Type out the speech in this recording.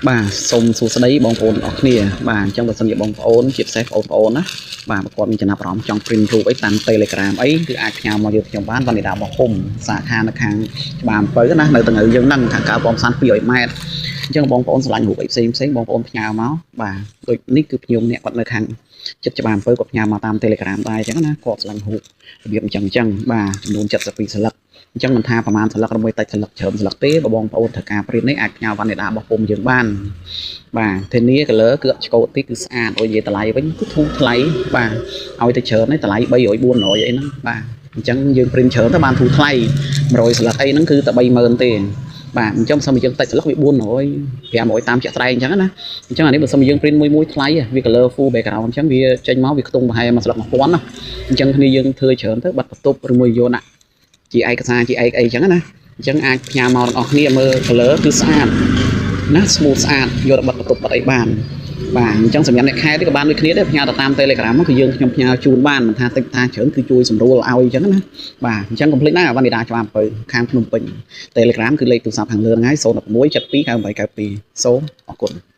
បាទសូមសួស្តីបងប្អូនទាំងអស់គ្នាបាទអញ្ចឹងបើសិនជាបងប្អូនជាពិសេសបងប្អូនណាបាទបើគាត់មានចំណាប់អារម្មណ៍ចង់ print រូបអីតាម Telegram អីគឺអាចផ្ញើមកយើងខ្ញុំបានវណ្ណិតារបស់ភូមិសាខានៅខាងច្បារអំពៅណានៅតងៅយើងហ្នឹងខាងកើតពំសាន200ម៉ែត្រអញ្ចឹងបងប្អូនស្រឡាញ់រូបអីផ្សេងផ្សេងបងប្អូនផ្ញើមកបាទដូចនេះគឺភ្ញៀវអ្នកគាត់នៅខាងចិត្តច្បារអំពៅគាត់ផ្ញើមកតាម Telegram ដែរអញ្ចឹងណាគាត់ស្រឡាញ់រូបរបៀបអញ្ចឹងអញ្ចឹងបាទចំនួន72សន្លឹកអញ្ចឹងមិនថាប្រហែលសន្លឹកឬមួយតិចសន្លឹកច្រើនសន្លឹកទេបើបងប្អូនត្រូវការ print នេះអាចផ្ញើវណ្ណិតារបស់ពុំយើងបានបាទធានា color គឺអត់ឆ្កូតទេគឺស្អាតអូយនិយាយតម្លៃវិញគឺធូរថ្លៃបាទឲ្យទៅច្រើននេះតម្លៃ300 400អីហ្នឹងបាទអញ្ចឹងយើង print ច្រើនទៅបានធូរថ្លៃ100សន្លឹកអីហ្នឹងគឺតែ30000ទេបាទអញ្ចឹងបើសិនជាយើងតិចសន្លឹកវា400 500តាមជាក់ស្ដែងអញ្ចឹងណាអញ្ចឹងអានេះបើសិនជាយើង print មួយមួយថ្លៃវា color full background អញ្ចឹងវាចេញមកវាខ្ទង់ប្រហែលមួយសន្លឹក1000ណាអញ្ចឹងគ្នាយើងធ្វើច្រើនទៅបាត់បន្ទប់ឬមួយយកដាក់ជាឯកសារជាឯកអីអញ្ចឹងណាអញ្ចឹងអាចផ្ញើមកទាំងអស់គ្នាមើល color គឺស្អាតណា smooth ស្អាតយកទៅបិទបន្ទប់បិទអីបានបាទអញ្ចឹងសម្រាប់អ្នកខេត្តក៏បានដូចគ្នាដែរផ្ញើទៅតាម Telegram គឺយើងខ្ញុំផ្ញើជូនបានមិនថាតិចថាច្រើនគឺជួយសម្រួលឲ្យអញ្ចឹងណាបាទអញ្ចឹងកុំភ្លេចណាវណ្ណិតាច្បារអំពៅខាងភ្នំពេញ Telegram គឺលេខទូរស័ព្ទខាងលើហ្នឹងហើយ016 72 98 92សូមអរគុណ។